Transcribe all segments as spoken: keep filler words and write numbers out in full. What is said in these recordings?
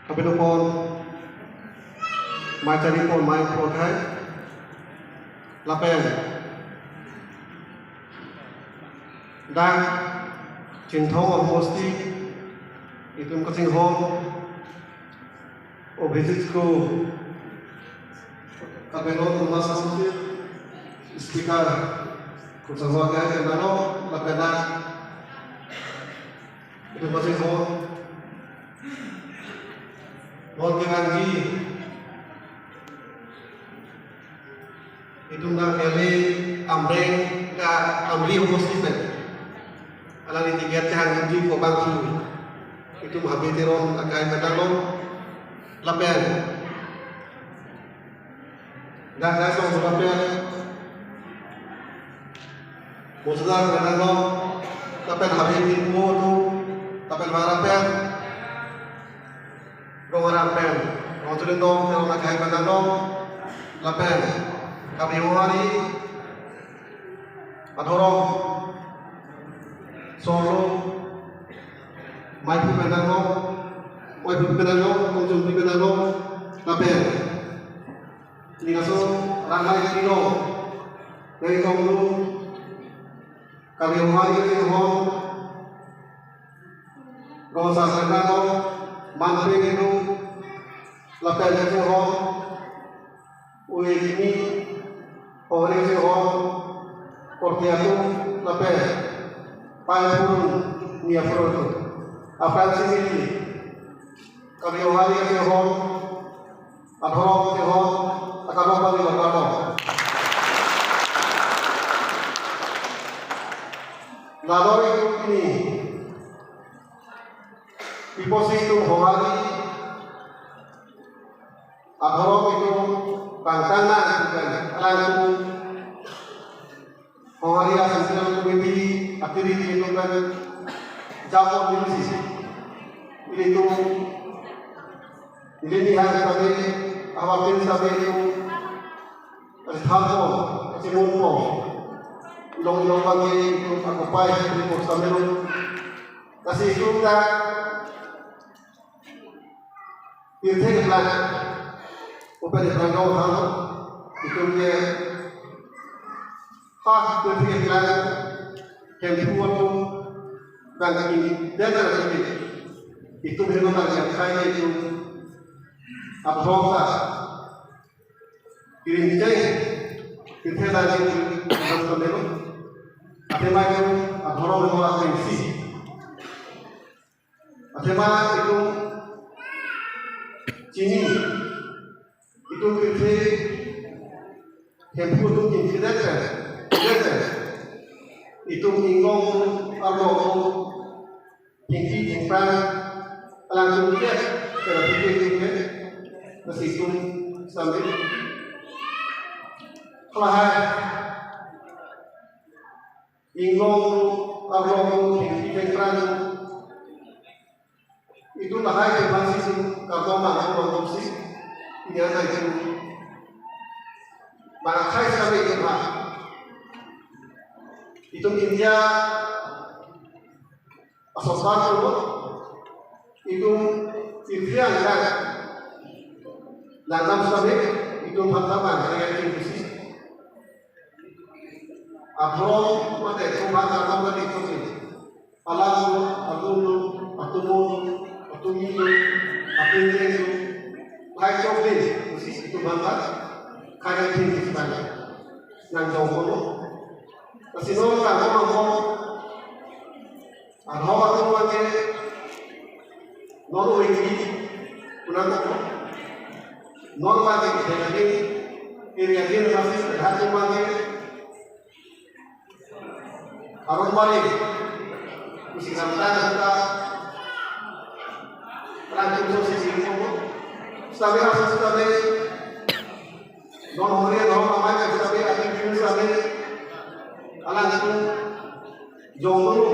Kapinopon, mai charipon, mai prothai, lapen dak Chinthong ahomosti itum kachinghon Obhijit Kro, Karbi Anglong Autonomous Council Speaker, Kuchangwa Kai Kendalo, lapen dak itum kachinghon Mon Kevangji, itum nang kali Amreng ka Amri homosti pen. Alangli ticket kehang ji ko bang su. Itum Habe Teron akai pen danglo. Lapen dak Daisong Surapen, Musudar pen danglo, lapen Habe Timpo atum, lapen Marapen, Rong Arang pen, Rong Chulindong, Rong Nakhai pen danglo, lapen Karbi Honghari adhorom, Sorlo, Maiphu pen danglo, Maiphu pen danglo, Kongchumpi pen danglo, lapen Ning aso ranai kilo, dari konglu, Karbi Honghari kilo, Rongsa Sangkalo, Manpe kilo, lapen kilo, Uwe Kimi, Honghari kilo, Korte atum, lapen Pai Purun, Nia Purun, Afran Simiti, Karbi Honghari kilo, adhorom kilo, akadok bali lo kardom. Lador itum pini, piposi itum Honghari adhorom itum pangtang nang itum pen, alangtum Honghari a-Central Committee akhiri itum pen japon nilisi. Ilitum, ili nihang sabi, awatin sabi itum, thanpon, chimunpon, ilong ilong bangke itum akopai, itum samelo. Lasi itum ta pirthe keplang, open keplang dong hang, itum ke ha pirthe keplang, Hemphu atum, bang kini, dan dan kini, itum heno bang yang khai itum, abhong ta, kirim jai, pirthe dan itum, dan samelo, athema itum, adhorom heno athengsi. Athema itum chini, itum pirthe Hemphu atum chini dek pen, dek pen. Itum inglong, arlo, thengpi, thengphrang, alangtum dek, kera thengpi, thengpi, lasi itum sambil. Halahai. Inglong, arlo, thengpi, thengphrang. Itum lahai ke bangsi itum kardom nang, kardom si. Ini ada itum. Bang akhai sekali itum ha. Itum India asosar itum. Itum India angka. Langdam sekali itum bangta bang, saya itum si. Adhorom mate thoma adhorom mate thoma. Alam lo, alun lo, atum lo, atum lo, apin lo. Lahai chok din, pusi itum bangta, kaya din itum bangta. Nang jong lo. Lasi non nang jong lo. Adhorom atum bangke, non uwi, unang ko. Non bangke, area din, area din masih, atum bangke, Aronbari, pusi nang ta, nang ta, rang tum so si si ko, sabi hasil sabi, non hori non amai sabi, ati bin sabi, alangtum, jongdulu,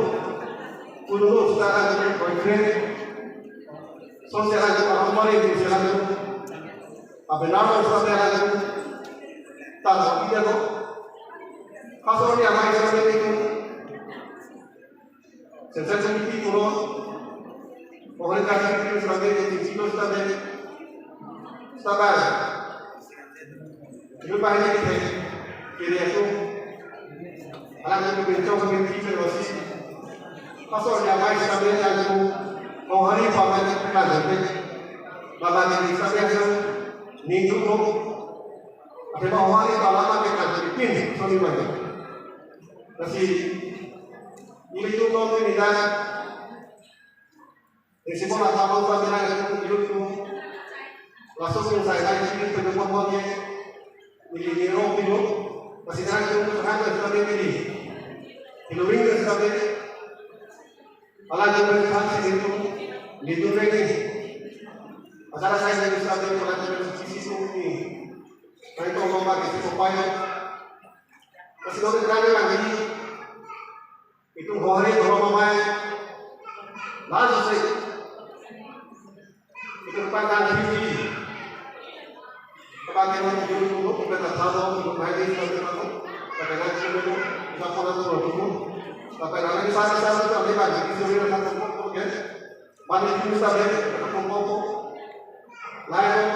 kululu, sita alangtum, boyfriend, so si alangtum, Aronbari, pusi alangtum, abenar, so si alangtum, tanggo, ida ko, Kaso ni amai sabi itum, Central Committee pulo, Kohori kachingki sitame, chingki sitame, sitame. Itum banghini kethe, kiri atum. Alanglitum pinchong kami teacher lo si. Laso ajat amei sitame alanglitum Kohori pame kan de. Baba ni sitame atum ningduk lo. Ate ba Kohori pame kan de pin soni bagi. Lasi, nelitum non ni dak Principal atau bangsa bilang itu hidup tu. Langsung yang saya kaji itu dengan pokoknya. Ini ni rong hidup. Masih ada yang bertahan dan sebagainya ini. Hidup ini dan sebagainya. Alanglitum bertahan sih itu. Hidup ini. Acara saya dari sebagainya, alanglitum sisi itu ini. Saya tahu mau pakai si kopaya. Masih ada yang lagi. Itum Kohori dhorom amei. Laso si. Itum pangkang tinggi. Kepake non itum itum itum peta thalo itum hai di sila itum itum. Kepake non itum itum. Kita pernah turun itum. Tapi nanti sari sari kami bagi di sini kita kumpul, oke. Mari itum sabi kita kumpul. Lain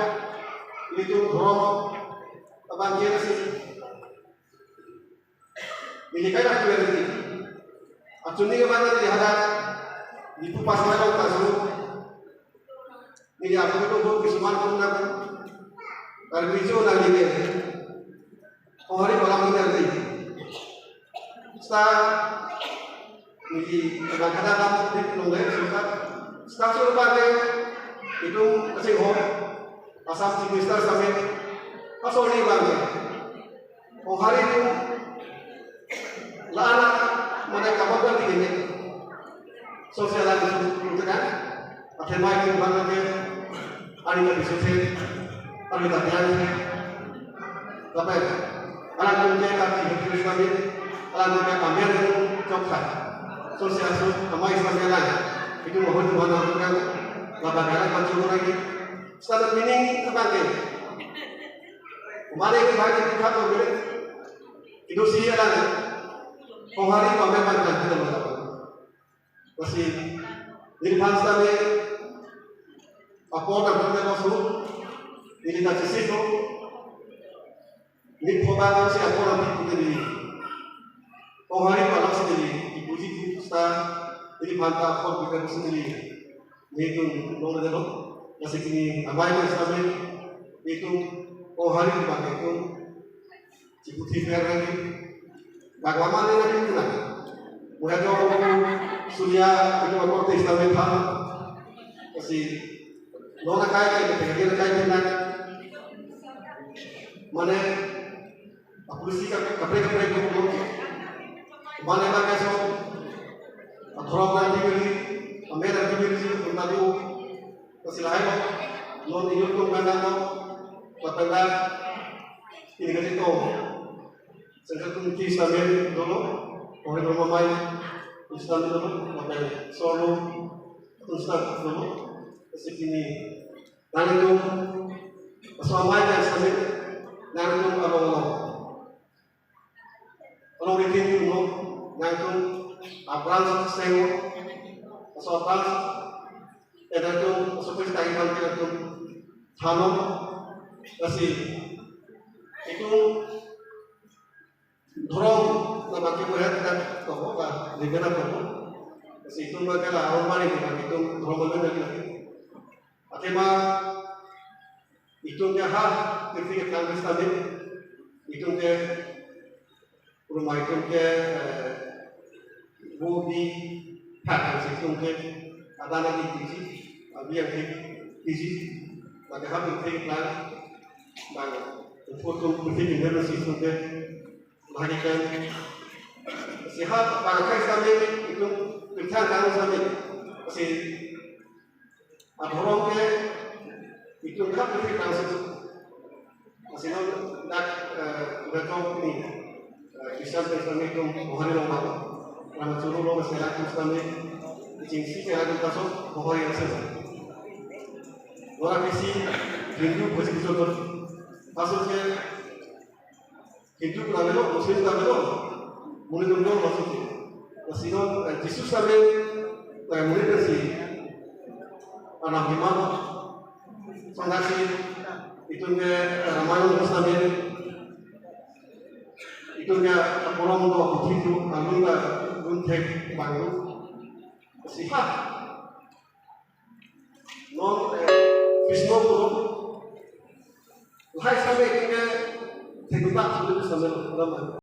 itum dhorom. Abang kiri si. Neli kaita kiri. Achuni ke mana neli hadak. Neli pu pas mana tasu. Neli aku itu buat kisuman pun nak. Kalau bisu na neli. Kohori malam ini nanti. Sa neli kadang-kadang kamu di nongai suka. Sa suruh pakai itu kasih ho. Assam Chief Minister Summit. Pasal ni bang. Kohori itu la-an mane kabang kan tinggi. Sosial itu kan. Athema itu bang ke. Ani ka bisuse. Ani ka biang. Tapi alanglitum ke kami hidup kami. Alanglitum ke kami yang cokha. Sosial su amei sitame lang. Itu mohon Tuhan akan. Laban alang pancung lagi. Standard meaning apa ke? Mane ke bhai ke kha to bile. Itum si alang. Kohori pame pangkang kita lo. Lasi neli aphan sitame apor ta kita lo su. Neli ta chisi to. Neli phoba si apor ta kita neli. Kohori palang si neli. Ipuji tu sta. Neli aphan ta apor kita lo si neli. Nelitum long de lo. Lasi pini amei ke sitame nelitum Kohori bang itum chiputhi per lagi. Bang mama ni lagi tu na. Muda jo aku Surya itu aku tes sitame tha. Lasi lo na kai kai kai kai kai na. Mane Apulisi kap-, kaprek kaprek duk duk. Mane bang keso. Adhorom nangpibiri, amen nangpibiri si pun tadu. Lasi lahai lo. Non inyut tung kandang lo. Lapen dak ini kachito. Sengkak tung ti sitame dolo. Kohori dolo amei. Islam dolo. Lapen solo. Tung sitame dolo. Lasi pini. Nanglitum, laso amei ke sitame, nanglitum along along. Along ritin mo, nanglitum, a-branch seng mo, laso a-branch, eh, nanglitum, laso pis kahi bang ke nanglitum, thanon, lasi, itum, dhorom, na baki mo ya kita, toh, ka, lebena toh. Lasi itum baki la, orang mari, itum, dhorom mari lagi lagi. Athema itum ke ha, pirthe ketang ke sitame, itum ke, rumah itum ke, eh, bo di, ha, si itum ke, ada lagi tiji, abi yang ke, tiji, maka ha pirthe ketang, bang, itum pirthe ketang si itum ke, lagi kan, si ha, bang kai sitame, itum, pirthe ketang sitame, si, Adhorom ke itum dak ke kita masuk. Masih non dak, eh, udah tahu ni, eh, Islam ke Islam itu Kohori long apa? Nama curu lo masih lagi Islam ni. Jingsi ke lagi masuk Kohori yang sih. Orang isi Hindu pasti bisa ber-, masuk ke Hindu ta avelo, Muslim ta avelo, monit atum do masuk ke. Lasi non, eh, Jisu sitame, eh, monit si, Panam hima. Sonasi itum ke Ramayan Goswami. Itum ke aporom do kuthim do alun ba lun thek bang do. Siha. Non, eh, Krishna Guru. Lahai same itum ke thek do tak same lo.